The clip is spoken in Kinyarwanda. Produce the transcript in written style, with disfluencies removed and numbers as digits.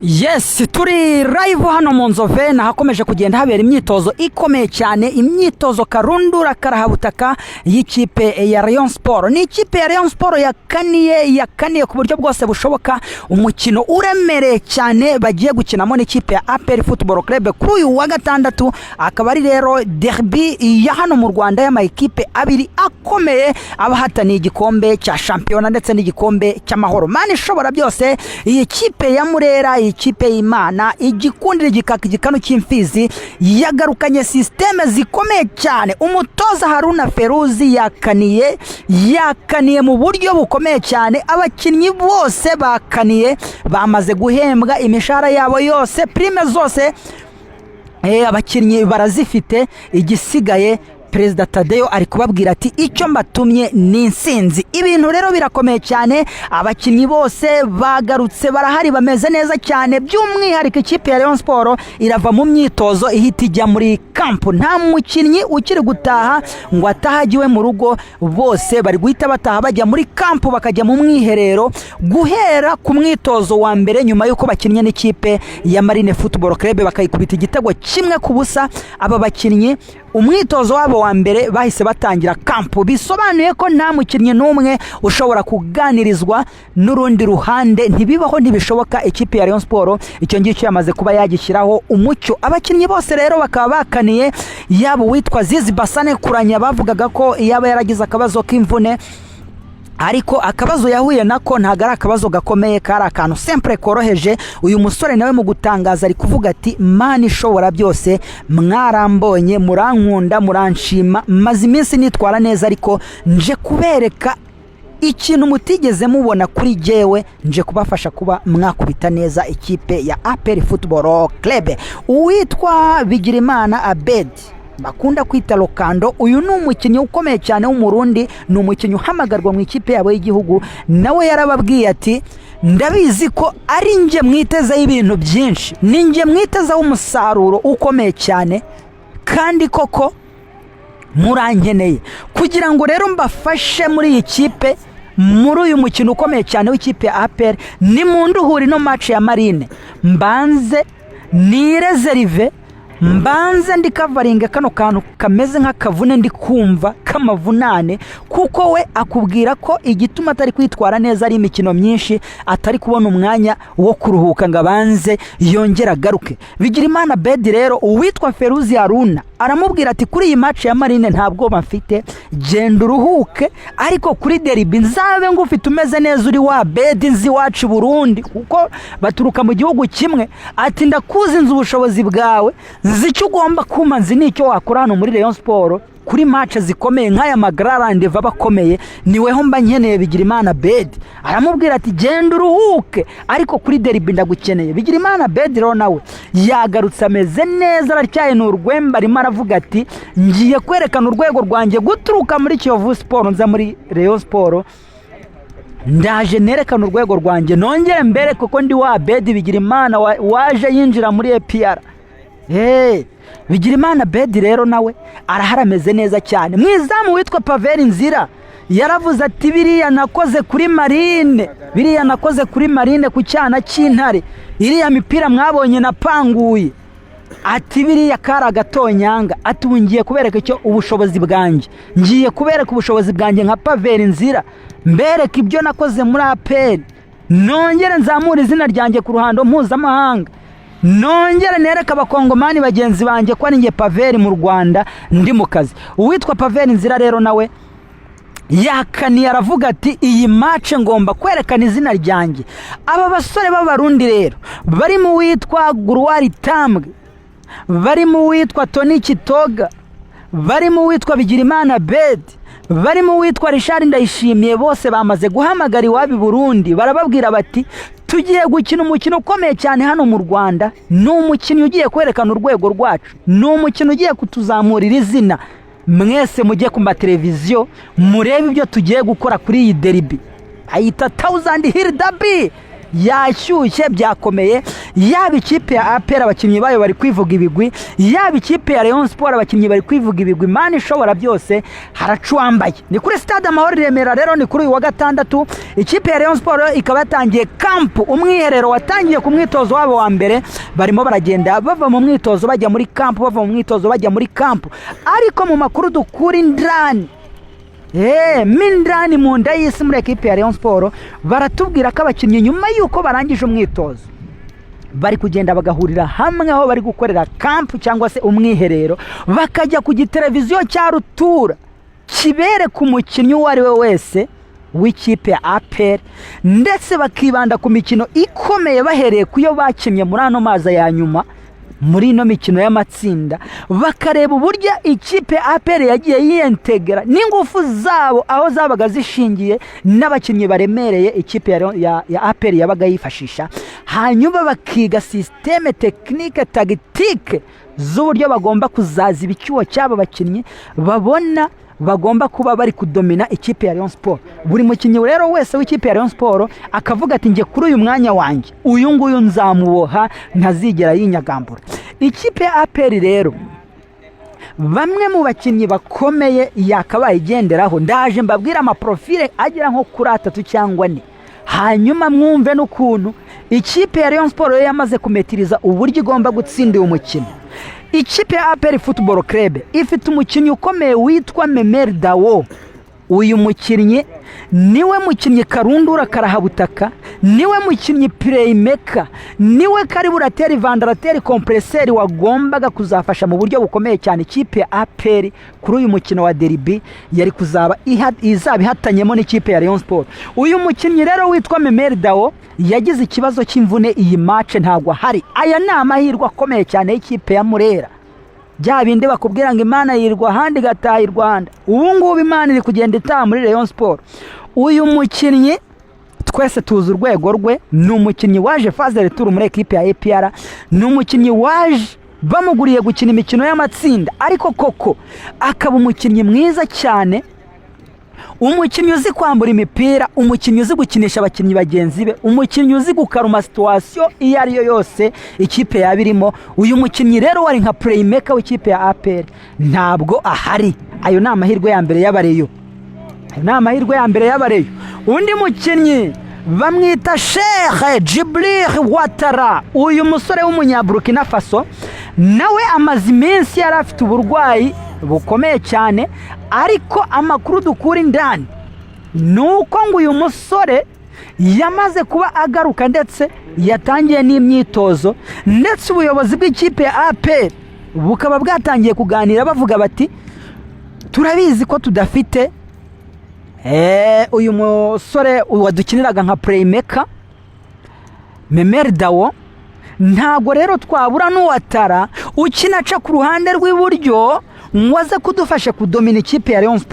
Yes, turi live hano mu Nzove, ahakomeje kugenda habera imyitozo ikomeye cyane, imyitozo karundura karahabutaka y'ikipe ya Rayon Sport. Ni ikipe ya Rayon Sport yakaniye, yakaniye ku buryo bwose bushoboka umukino uremereye cyane bagiye gukinamo n'ikipe ya APR Football Club kuri uyu wa gatandatu, akaba ari rero derby ya hano mu Rwanda y'amakipe abiri akomeye abahataniye igikombe cya shampiyona ndetse n'igikombe cy'amahoro. Mana ishobora byose, iyi kipe ya Murera, iyi kipe y'Imana, igikundira, igikaka, igikanu cy'imfizi, yagarukanye système zikomeye cyane. Umutoza Haruna Feruzi yakaniye, yakaniye mu buryo bukomeye cyane. Abakinnyi bose bakaniye, bamaze guhembwa imishahara yabo yose, prime zose abakinnyi barazifite. Igisigaye, Perezida Tadeyo ari kubabwira ati: "Icyo mbatumye ni insinzi." Ibintu rero birakomeye cyane, abakinnyi bose bagarutse, barahari, bameze neza cyane. By'umwihariko ikipe ya Rayon Sport irava mu myitozo ihita ijya muri camp. Nta mukinnyi ukiri gutaha ngo atahe ajye iwe mu rugo, bose bari guhita bataha bajya muri camp, bakajya mu mwiherero guhera ku mwitozo wa mbere nyuma y'uko bakinnye n'ikipe ya Marine Football Club bakayikubita igitego 1-0. Aba bakinnyi umwitozo wabo wa mbere bahise batangira camp, bisobanuye ko nta mukinnyi n'umwe ushobora kuganirizwa n'urundi ruhande. Ntibibaho, ntibishoboka. Ikipe ya Rayon Sport icyo ngicyo yamaze kuba yagishyiraho umucyo. Abakinnyi bose rero bakaba bakaniye, yaba uwitwa Zizi Basane Kuranya bavugaga ko yaba yaragize akabazo k'imvune, ariko akabazo yahuye nako ntabwo ari akabazo gakomeye, kari akantu simple koroheje. Uyu musore nawe mu gutangaza ari kuvuga ati: "Mana ishobora byose, mwarambonye, murankunda, muranshima, maze iminsi nitwara neza, ariko nje kubereka ikintu mutigeze mubona kuri jyewe, nje kubafasha kuba mwakubita neza ikipe ya APR Football Club." Uwitwa Bigirimana Abedi bakunda kwita Lokando, uyu ni umukinnyi ukomeye cyane w'Umurundi, ni umukinnyi uhamagarwa mu ikipe yabo y'igihugu. Nawe yarababwiye ati: "Ndabizi ko ari njye mwitezeho ibintu byinshi, ni njye mwitezeho umusaruro ukomeye cyane, kandi koko murankeneye kugira ngo rero mbafashe muri iyi kipe, muri uyu mukino ukomeye cyane w'ikipe ya APR. Ni mu nduhura ino match ya Marine, mbanze nirezerive, mbanze ndi kavaringa kano kantu kameze nk'akavune ndi kumva k'amavunane." Kuko we akubwira ko igituma atari kwitwara neza ari imikino myinshi, atari kubona umwanya wo kuruhuka ngo abanze yongere agaruke. Bigirimana Bedi rero, uwitwa Feruzi Haruna aramubwira ati: "Kuri iyi match ya Marine nta bwoba mfite, genda uruhuke, ariko kuri derby nzabe ngufite umeze neza, uri wa Bedi nzi iwacu i Burundi," kuko baturuka mu gihugu kimwe. Ati: "Ndakuzi, nzi ubushobozi bwawe, nzi icyo ugomba kuma, nzi n'icyo wakora hano muri Rayon Sport kuri match zikomeye nk'aya magararande aba akomeye, niweho mba nkeneye." Bigirimana Bedi aramubwira ati: "Genda uruhuke, ariko kuri derby ndagukeneye." Bigirimana Bedi rero nawe yagarutse ameze neza, aratyaye, ni urwembe. Arimo aravuga ati: "Ngiye kwerekana urwego rwanjye guturuka muri Kiyovu Sport nza muri Rayon Sport. Ndaje nerekana urwego rwanjye, nongere mbere kuko ndi wa Bedi Bigirimana waje yinjira muri APR." Hey, Bigirimana Bedi rero nawe arahari, ameze neza cyane. Mu izamu witwa Paveri Nzira yaravuze ati: "Biriya nakoze kuri Marine, biriya nakoze kuri Marine ku cyana cy'intare, iriya mipira mwabonye napanguye," ati "biriya kari agatonyanga." Ati: "Ubu ngiye kubereka icyo ubushobozi bwanjye, ngiye kubereka ubushobozi bwanjye nka Paveri Nzira, mbereka ibyo nakoze muri APR, nongere nzamure izina ryanjye ku ruhando mpuzamahanga, nongere nereke Abakongomani bagenzi banjye ko ari njye Paveri mu Rwanda ndi mu kazi." Uwitwa Paveri Nzira rero nawe yakaniye, aravuga ati: "Iyi match ngomba kwerekana izina ryanjye." Aba basore b'Abarundi rero barimo uwitwa Guruwari Tambwe, barimo uwitwa Tony Kitoga, barimo uwitwa Bigirimana Bedi, barimo uwitwa Richard Ndayishimiye, bose bamaze guhamagara iwabo i Burundi, barababwira bati: "Tugiye gukina umukino ukomeye cyane hano mu Rwanda, ni umukino ugiye kwerekana urwego rwacu, ni umukino ugiye kutuzamurira izina. Mwese mujye ku mateleviziyo murebe ibyo tugiye gukora kuri iyi derby." Bayita Thousand Hill Derby. Yashyushye byakomeye. Yaba ikipe ya APR, abakinnyi bayo bari kwivuga ibigwi, yaba ikipe ya Rayon Sport, abakinnyi bari kwivuga ibigwi. Imana ishobora byose, haraca uwambaye. Ni kuri Stade Amahoro i Remera rero, ni kuri uyu wa gatandatu. Ikipe ya Rayon Sport ikaba yatangiye camp, umwiherero watangiye ku mwitozo wabo wa mbere. Barimo baragenda bava mu mwitozo bajya muri camp, bava mu mwitozo bajya muri camp. Ariko mu makuru dukura indani mindani mu nda y'isi muri ekipe ya Rayon Sport, baratubwira ko abakinnyi nyuma y'uko barangije umwitozo bari kugenda bagahurira hamwe aho bari gukorera camp cyangwa se umwiherero, bakajya ku giteleviziyo cya rutura kibereka umukinnyi uwo ari we wese w'ikipe ya APR, ndetse bakibanda ku mikino ikomeye bahereye ku yo bakinnye muri ano mazi ya nyuma muri ino mikino y'amatsinda, bakareba uburyo ikipe ya APR yagiye yiyentegera n'ingufu zabo aho zabaga zishingiye n'abakinnyi baremereye ikipe ya APR yabaga yifashisha, hanyuma bakiga système technique, tactique z'uburyo bagomba kuzaziba icyuho cy'aba bakinnyi babona bagomba kuba bari kudomina ikipe ya Rayon Sport. Buri mukinnyi rero wese w'ikipe ya Rayon Sport akavuga ati: "Njye kuri uyu mwanya wanjye, uyu nguyu nzamuboha ntazigera yinyagambura." Ikipe ya APR rero, bamwe mu bakinnyi bakomeye yakabaye igenderaho, ndaje mbabwire amaprofile agera nko kuri atatu cyangwa ane, hanyuma mwumve n'ukuntu ikipe ya Rayon Sport yo yamaze kumetiriza uburyo igomba gutsinda uyu mukino. Ikipe ya APR Football Club ifite umukinnyi ukomeye witwa Memel Dao. Uyu mukinnyi niwe mukinnyi karundura karahabutaka, niwe mukinnyi playmaker, niwe carburateur, ventilateur, compresseur wagombaga kuzafasha mu buryo bukomeye cyane ikipe ya APR kuri uyu mukino wa derby yari kuzaba izaba ihatanyemo n'ikipe ya Rayon Sport. Uyu mukinnyi rero witwa Memel Dao yagize ikibazo cy'imvune, iyi match ntabwo ahari. Aya ni amahirwe akomeye cyane y'ikipe ya Murera. Bya bindi bakubwira ngo Imana yirwa ahandi igataha i Rwanda, ubu ngubu Imana iri kugenda itaha muri Rayon Sport. Uyu mukinnyi twese tuzi urwego rwe. Ni umukinnyi waje phase retour muri ekipe ya APR, ni umukinnyi waje bamuguriye gukina imikino y'amatsinda, ariko koko akaba umukinnyi mwiza cyane, umukinnyi uzi kwambura imipira, umukinnyi uzi gukinisha abakinnyi bagenzi be, umukinnyi uzi gukaruma situation iyo ari yo yose ikipe yaba irimo. Uyu mukinnyi rero wari nka playmaker w'ikipe ya APR ntabwo ahari. Ayo ni amahirwe ya mbere y'abareyo, ayo ni amahirwe ya mbere y'abareyo. Undi mukinnyi bamwita Cheick Djibril Ouattara. Uyu musore w'Umunyaburukina Faso nawe amaze iminsi yari afite uburwayi bukomeye cyane, ariko amakuru dukura indani ni uko ngo uyu musore yamaze kuba agaruka, ndetse yatangiye n'imyitozo, ndetse ubuyobozi bw'ikipe ya APR bukaba bwatangiye kuganira bavuga bati: "Turabizi ko tudafite uyu musore wadukiniraga nka playmaker Memel Dao, ntabwo rero twabura n'Ouattara ukina aca ku ruhande rw'iburyo ngo aze kudufasha kudomina ikipe ya Rayon Sport."